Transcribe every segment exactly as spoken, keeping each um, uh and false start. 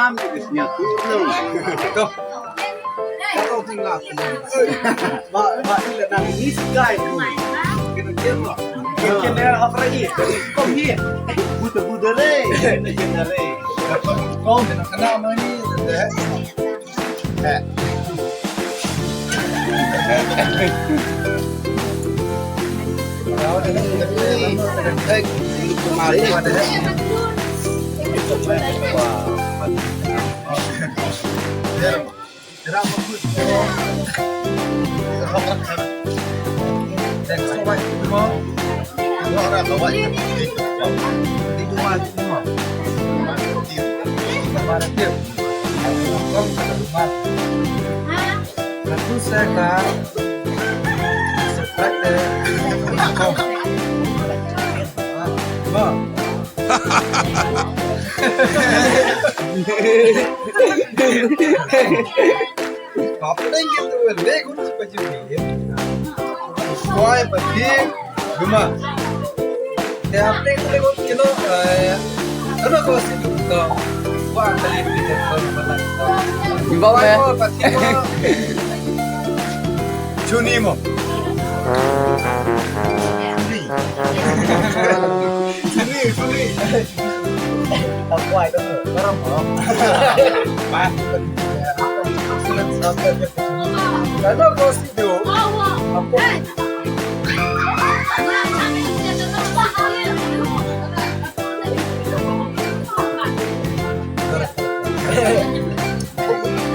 Am di snya tu. To. Kata ting lah. Ba, ba, ila nang ni si guy. Kena dia mah. Kena dia apa lagi? Kau ni. Buta-buta deh. Kena deh. Kau kena kena mana ni? Eh. Hapdeng gitu, leh gun si paju ni. Wai pati guma. Te hapdeng leh gun kino, eh, ano ko si tu ko. Wah, tadi kita ko malam. Imbau, eh. Wai pati ko. Chuni mo. Chuni, chuni. Takwai tu, garam mo. Ba. Ano ko si do? Apo.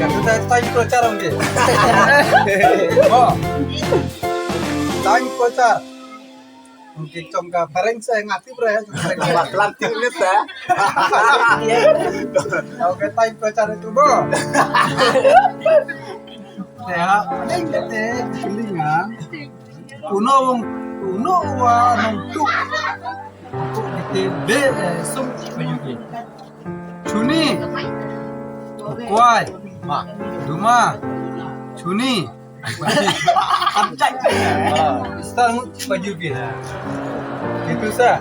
Kata dah time prochar ong ke. Oh. Time prochar. Ong ke chong ka pareng sa ngati pre. Ba klam tin ni ta. Ong ke time prochar itu bo. Ya, ada yang kata kelingan. Uno wong, uno wa nong tuk. Tuk kite be, eh, sum paju ke. Chuni. Kwai. Ma. Duma. Chuni. Amchak. Star ngut paju ke. Itu sa.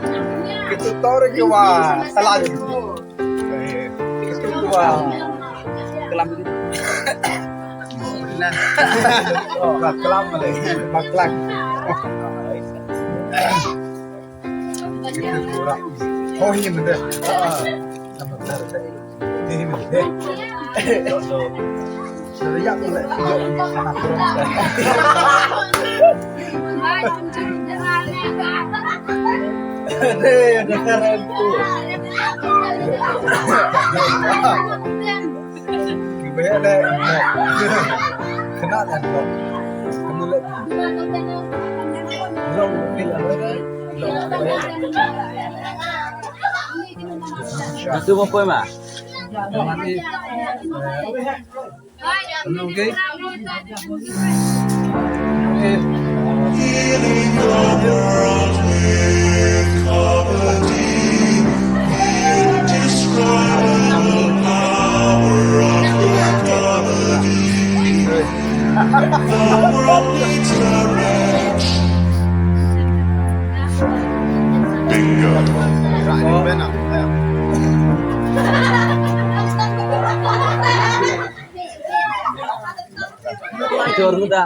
Itu tor ke wa. Salah. Itu ke wa. Kelam. Baklam le, baklang. Oh, ini benda. Ini benda. Yak le. Deh, dengar aku. Kena lah. Kena lah. Long bil awal. Itu apa, Mak? Mati. Okay. Okay. Bingo. Jor muda.